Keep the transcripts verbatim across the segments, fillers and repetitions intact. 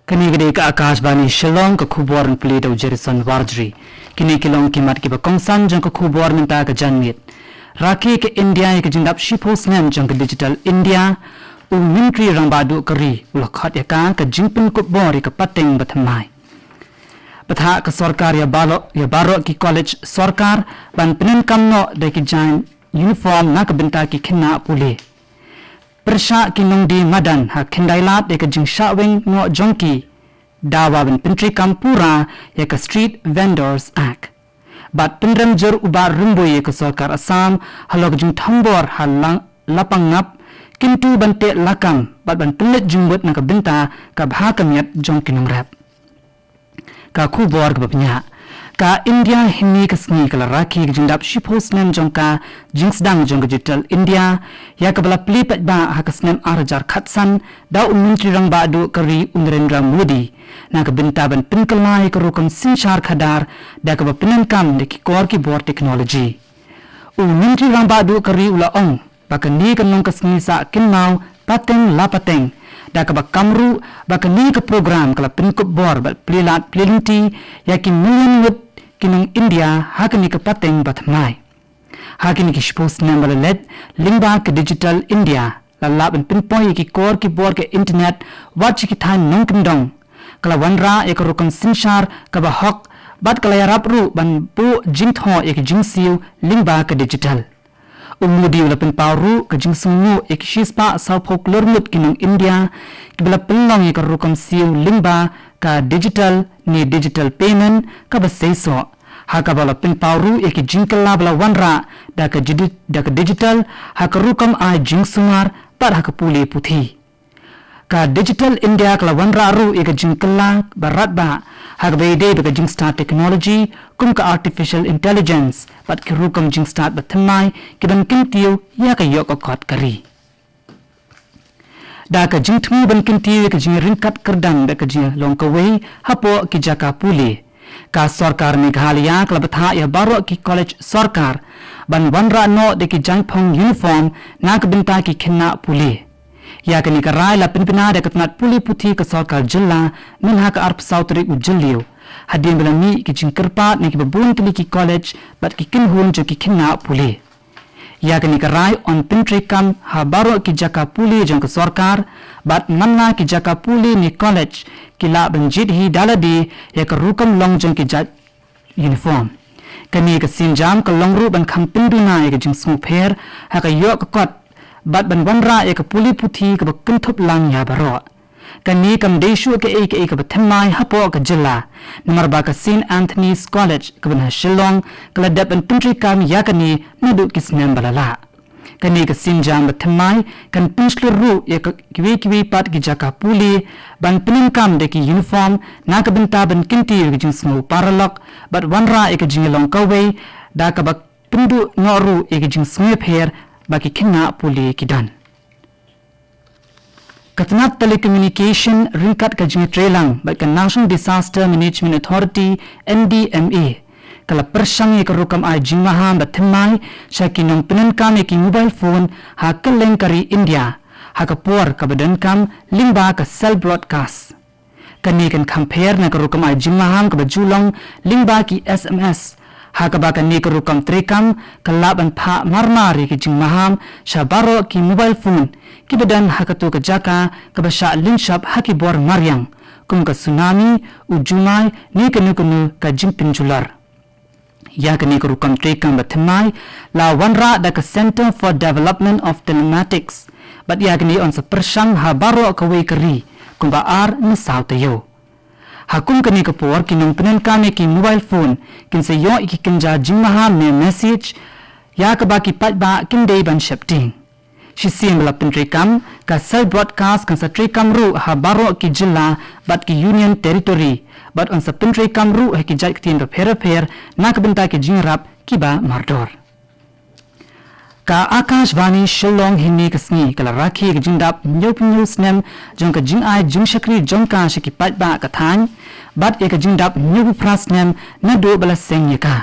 Kane ka dei ka Akashvani Shillong, ka khubor pule da u Jerison Warjri. Kine ki long ki mat kiba kongsan jong ka khubor mynta ka janmiet. Rakhe ka India ïa ka jingdap shiphew snem jong ka Digital India, u Myntri Rangbah Duh ka ri u la khot ïa ka ka jingpynkup bor ïa ka pateng bathymmai. Bthah ka sorkar ïa baroh, ïa baroh ki college sorkar ban pyndonkam noh da ki jaiñ uniform na ka bynta ki khynnah pule. Pyrshah ki nongdie madan ha khyndailad ïa ka jingshah weng noh jong ki, dawa ban pyntreikam pura ïa ka Street Vendors Act. Bad pynrem jur u Bah Rymbui ïa ka sorkar Assam halor ka jingthombor ha lang, lapang ngap, kyntu ban teh lakam bad ban pynleit jingmut na ka bynta ka bha ka miat jong ki nongrep. Ka khubor kaba pynïaid. Ka India hynne ka sngi ka la rakhe ka jingdap shiphew snem jong ka jingsdang jong ka Digital India, ïa kaba la plie paidbah ha ka snem ar hajar khatsan da u Myntri Rangbah Duh ka ri u Narendra Modi, na ka bynta ban pynkylla ïa ka rukom synshar khadar da kaba pyndonkam da ki kor ki bor technology. U Myntri Rangbah Duh ka ri u la ong ba kane ka long ka sngi sah kynmaw pateng la pateng, da kaba kam ruh ba kane ka program ka la pynkup bor bad plie lad plie lynti ïa ki million ngut ki nong India ha kane ka pateng bathymmai. Ha kine ki shiphew snem ba la leit, lyngba ka Digital India la lah ban pynpoi ïa ki kor ki bor ka internet wat sha ki thaiñ nongkyndong. Ka la wanrah ïa ka rukom synshar kaba hok bad ka la ïarap ruh ban buh jingthoh ïa ki jingsiew lyngba ka digital. U Modi u la pynpaw ruh ka jingsngewnguh ïa ki shispah sawphew klur ngut ki nong India kiba la pynlong ïa ka rukom siew lyngba ka digital ne digital payment kaba seisoh, ha kaba la pynpaw ruh ïa ki jingkylla ba la wanrah da ka jidi-, da ka digital ha ka rukom ai jingsumar bad ha ka pule puthi. Ka Digital India ka la wanrah ruh ïa ka jingkylla ba radbah ha kaba ïadei bad ka jingstad technology kum ka artificial intelligence bad ki rukom jingstad bathymmai kiban kyntiew ïa ka ïoh ka kot ka ri. Da ka jingthmu ban kyntiew ïa ka jingryngkat kyrdan bad ka jinglong kawei hapoh ki jaka pule, ka sorkar Meghalaya ka la bthah ïa baroh ki college sorkar ban wanrah noh da ki jaiñphong uniform na ka bynta ki khynnah pule. Ïa kane ka rai la pynbna da ka tnat pule puthi ka sorkar jylla mynha ka arphew saw tarik u Jylliew, hadien ba la mih ki jingkyrpad na kiba bun tylli ki college bad ki kynhun jong ki khynnah pule. Ïa kane ka rai yn pyntreikam ha baroh ki jaka pule jong ka sorkar, bad man la ki jaka pule ne college ki lah ban jied hi da lade ïa ka rukom long jong ki jait uniform. Kane ka sienjam ka long ruh ban kham pynduna ïa ka jingsngewpher ha ka ïoh ka kot bad ban wanrah ïa ka pule puthi kaba kynthup lang ïa baroh. Kane kam dei shuh kaei kaei kaba thymmai hapoh ka jylla, namar ba ka Saint Anthony's College kaba na Shillong ka la dep ban pyntreikam ïa kane naduh ki snem ba la lah. Kane ka sienjam bathymmai kan pynshlur ruh ïa ka kiwei kiwei pat ki jaka pule ban pyndonkam da ki uniform na ka bynta ban kyntiew ïa ka jingsngew paralok bad wanrah ïa ka jinglong kawei, da kaba pynduh noh ruh ïa ka jingsngewpher ba ki khynnah pule ki don. Ka tnat telecommunication ryngkat ka jingïatreilang bad ka National Disaster Management Authority, N D M A, ka la pyrshang ïa ka rukom ai jingmaham bathymmai sha ki nongpyndonkam ïa ki mobile phone ha kylleng ka ri India, ha ka por kaba donkam lyngba ka cell broadcast. Kane kan kham pher na ka rukom ai jingmaham kaba ju long lyngba ki S M S, ha kaba kane ka rukom treikam ka lah ban phah marmar ïa ki jingmaham sha baroh ki mobile phone kiba don ha kato ka jaka kaba shah lynshop ha ki bor mariang, kum ka tsunami, u jumai ne kano kano ka jingpynjulor. Ïa kane ka rukom treikam bathymmai la wanrah da ka Centre for Development of Telematics, bad ïa kane yn sa pyrshang ha baroh kawei ka ri kumba ar ne saw taïew. Ha kum kane ka por ki nongpyndonkam ïa ki mobile phone kin sa ïoh ïa ki kynja jingmaham ne message, ïa kaba ki paidbah kim dei ban sheptieng. Shisien ba la pyntreikam, ka cell broadcast kan sa treikam ruh ha baroh ki jylla bad ki Union Territory, bad yn sa pyntreikam ruh ha ki jait ktien bapher bapher na ka bynta ki jingïarap kiba mardor. Ka Akashvani Shillong hynne ka sngi ka la rakhe ka jingdap hynñiewphew snem jong ka jingai jingshakri jong ka sha ki paidbah ka thaiñ, bad ïa ka jingdap hynñiewphew phra snem naduh ba la seng ïa ka.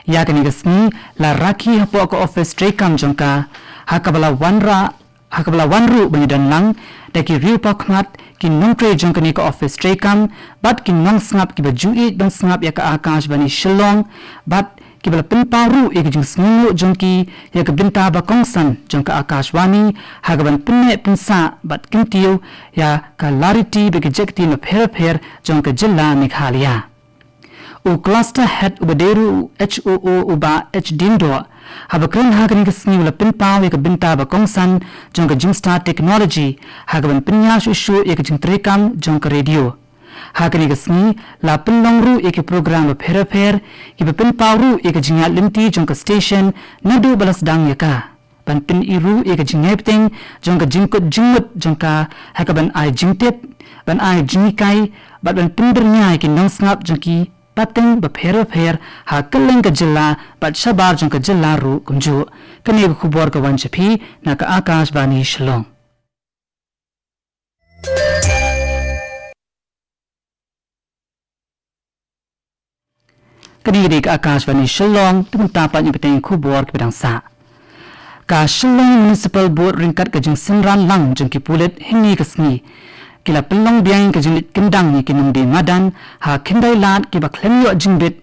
Ïa kane ka sngi la rakhe hapoh ka office treikam jong ka, ha kaba la wanrah, ha kaba la wan ruh ban ïadon lang da ki riew paw khmat, ki nongtrei jong kane ka office treikam, bad ki nongsngap kiba ju ïeit ban sngap ïa ka Akashvani Shillong, bad kiba la pynpaw ruh ïa ka jingsngewnguh jong ki ïa ka bynta ba kongsan jong ka Akashvani, ha kaban pynneh pynsah bad kyntiew ïa ka lariti bad ki jaka ktien bapher bapher jong ka jylla Meghalaya. U Cluster Head uba dei ruh u H O O u Bah H Diengdoh, haba kren ha kane ka sngi u la pynpaw ïa ka bynta ba kongsan jong ka jingstad technology, ha kaban pynïar shuh shuh ïa ka jingtreikam jong ka radio. Ha kane ka sngi, la pynlong ruh ïa ki program bapher bapher, kiba pynpaw ruh ïa ka jingïaid lynti jong ka station, naduh ba la sdang ïa ka. Ban pyni ruh ïa ka jingïaibteng jong ka jingkut jingmut jong ka, ha kaban ai jingtip, ban ai jinghikai, bad ban pynbyrngia ïa ki nongsngap jong ki pateng bapher bapher, ha kylleng ka jylla, bad shabar jong ka jylla ruh kumjuh. Kane ka khubor ka wan sha phi na ka Akashvani Shillong. Kane ka dei ka Akashvani Shillong, te mynta pat ngin ïa bteng khubor kiba dang sah. Ka Shillong Municipal Board ryngkat ka jingsynran lang jong ki pulit hynne ka sngi, ki la pynlong biang ka jingleit kyndang ïa ki nongdie madan ha Khyndailad kiba khlem ïoh jingbit.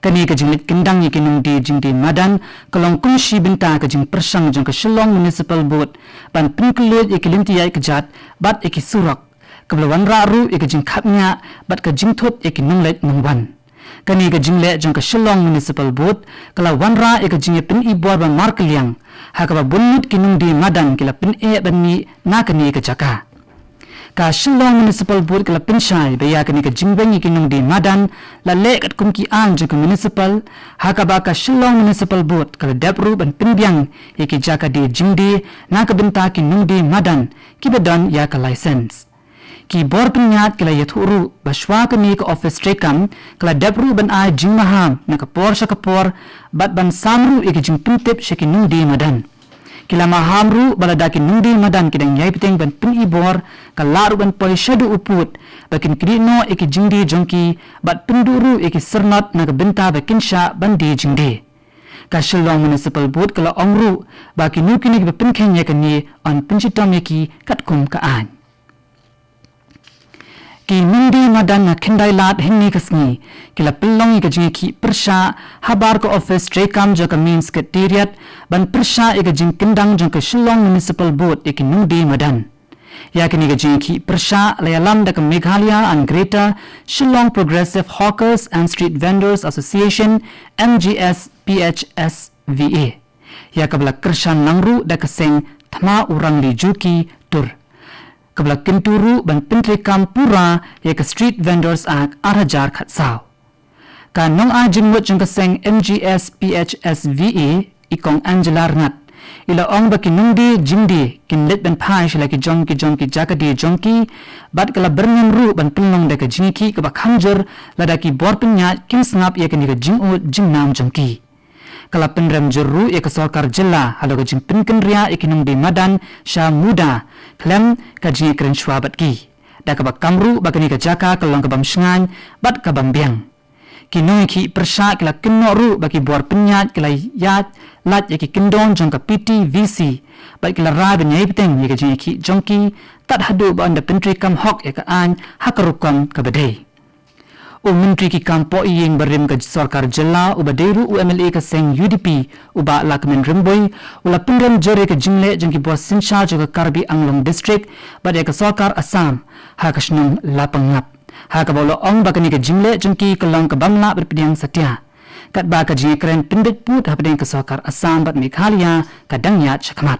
Kane ka jingleit kyndang ïa ki nongdie jingdie madan, ka long kum shi bynta ka jingpyrshang jong ka Shillong Municipal Board ban pynkhlaiñ ïa ki lynti ïaid kjat bad ïa ki surok, kaba la wanrah ruh ïa ka jingkhapngiah bad ka jingthut ïa ki nongleit nongwan. Kane ka jingleh jong ka Shillong Municipal Board, ka la wanrah ïa ka jingïapyni bor ba markylliang, ha kaba bun ngut ki nongdie madan ki la pyneh ban mih na kane ka jaka. Ka Shillong Municipal Board ka la pynshai ba ïa kane ka jingweng ïa ki nongdie madan, la leh katkum ki aiñ jong ka municipal, ha kaba ka Shillong Municipal Board ka la dep ruh ban pynbiang ïa ki jaka die jingdie na ka bynta ki nongdie madan kiba don ïa ka license. Ki bor pynïaid ki la ïathuh ruh ba shwa kane ka office treikam, ka la dep ruh ban ai jingmaham na ka por sha ka por, bad ban sam ruh ïa ki jingpyntip sha ki nongdie madan. Ki la maham ruh ba lada ki nongdie madan ki dang ïai bteng ban pyni bor, ka lah ruh ban poi shaduh u pud, ba kin knieh noh ïa ki jingdie jong ki, bad pynduh ruh ïa ki syrnod na ka bynta ba kin shah ban die jingdie. Ka Shillong Municipal Board ka la ong ruh ba kino kino kiba pynkheiñ ïa kane, yn pynshitom ïa ki katkum ka aiñ. Ki nongdie madan na Khyndailad hynne ka sngi, ki la pynlong ïa ka jingïakhih pyrshah habar ka office treikam jong ka Main Secretariat, ban pyrshah ïa ka jingkyndang jong ka Shillong Municipal Board ïa ki nongdie madan. Ïa kane ka jingïakhih pyrshah la ïalam da ka Meghalaya and Greater Shillong Progressive Hawkers and Street Vendors Association, M G S P H S V A. Ïa kaba la kyrshan lang ruh da ka seng Thma Urangli Juki Tur, kaba la kyntu ruh ban pyntreikam pura ïa ka Street Vendors Act ar hajar khatsaw. Ka nongai jingmut jong ka seng M G S P H S V A, i Kong Angela Rngat, i la ong ba ki nongdie jingdie kin leit ban phai sha la ki jong ki jong ki jaka die jong ki, bad ka la byrngem ruh ban pynlong da ka jingïakhih kaba kham jur lada ki bor pynïaid kim sngap ïa kane ka jingud jingnam jong ki. Ka la pynrem jur ruh ïa ka sorkar jylla halor ka jingpynkynriah ïa ki nongdie madan sha MUDA, khlem ka jingïakren shuwa bad ki, da kaba kam ruh ba kane ka jaka ka long ka bym shngaiñ bad ka bym biang. Ki nongïakhih pyrshah ki la kynnoh ruh ba ki bor pynïaid ki la ïaid lait ïa ki kyndon jong ka P T V C, bad ki la rai ban ïai bteng ïa ka jingïakhih jong ki, tad haduh ba yn da pyntreikam hok ïa ka aiñ ha ka rukom kaba dei. U Myntri ki kam poh ïing barim ka sorkar jylla, uba dei ruh u M L A ka seng U D P, u Bah Lahkmen Rymbui, u la pynrem jur ïa ka jingleh jong ki bor synshar jong ka Karbi Anglong District bad ïa ka sorkar Assam ha ka shnong Lapangap, ha kaba u la ong ba kane ka jingleh jong ki ka long ka bym lah ban pdiang satia, katba ka jingïakren pynbeit pud hapdeng ka sorkar Assam bad Meghalaya ka dang ïaid shakhmat.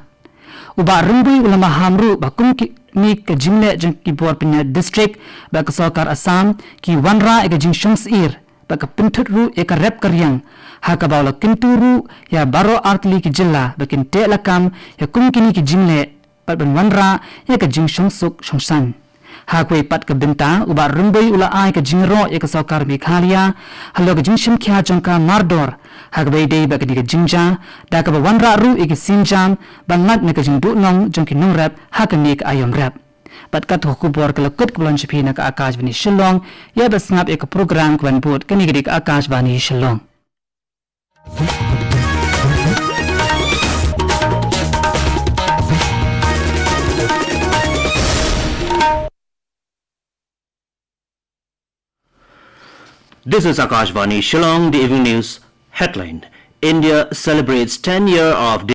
U Bah Rymbui u la maham ruh ba kum kine ka jingleh jong ki bor pynïaid district bad ka sorkar Assam, ki wanrah ïa ka jingshongsyier bad ka pynthut ruh ïa ka rep ka riang, ha kaba u la kyntu ruh ïa baroh artylli ki jylla ba kin teh lakam ïa kum kine ki jingleh, bad ban wanrah ïa ka jingshongsuk shongsaiñ. Ha kawei pat ka bynta, u Bah Rymbui u la ai ka jingïaroh ïa ka sorkar Meghalaya halor ka jingshim khia jong ka mardor, ha kaba ïadei bad kane ka jingjia, da kaba wanrah ruh ïa ki sienjam ban lait na ka jingduhnong jong ki nongrep ha kane ka aïom rep. Bad kat ka khubor ka la kut kaba la wan sha phi na ka Akashvani Shillong, ïa ba sngap ïa ka program kaban bud. Kane ka dei ka Akashvani Shillong. This is Akashvani Shillong, the evening news headline. India celebrates ten year of